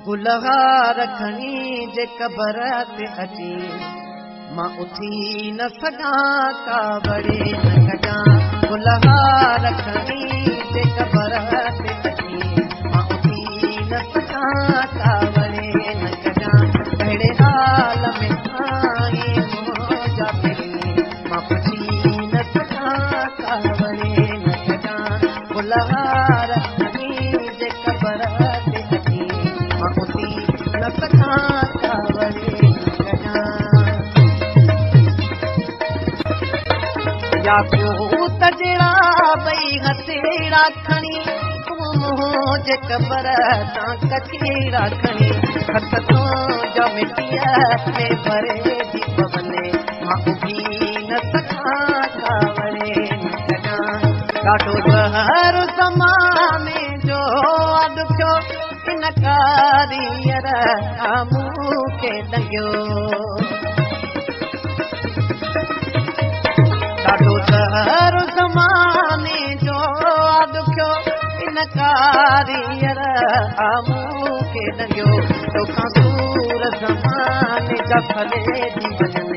گلهار کڻي جي قبر تي اچي، مان اٿي نه سگهان، ڪاوڙي نه ڪجان. گلهار کڻي جي قبر تي اچي، مان اٿي نه سگهان، ڪاوڙي نه ڪجان. ڪهڙي حال ۾ آهين منهنجا پرين، مان پڇي نه سگهان، ڪاوڙي نه ڪجان. گلهار کڻي جي قبر تي اچي، مان اٿي نه سگهان، ڪاوڙي نه ڪجان. ياقوت جهڙا ٻئي هٿيڙا کڻي، تون منهنجي قبر تان ڪچيڙا کڻي، هٿ تنهنجا مٽيءَ ۾ ڀري جي پوني، مان اڀي نه سگهان، ڪاوڙي نه ڪجان. ڏاڍو زهر زماني جو آ ڏکيو، ان ڪاريئر آ مون کي ڏنگيو. ڏاڍو زهر زماني جو آ ڏکيو، ان ڪاريئر آ مون کي ڏنگيو. توکان سور زماني جا ڦلي جي وڃن.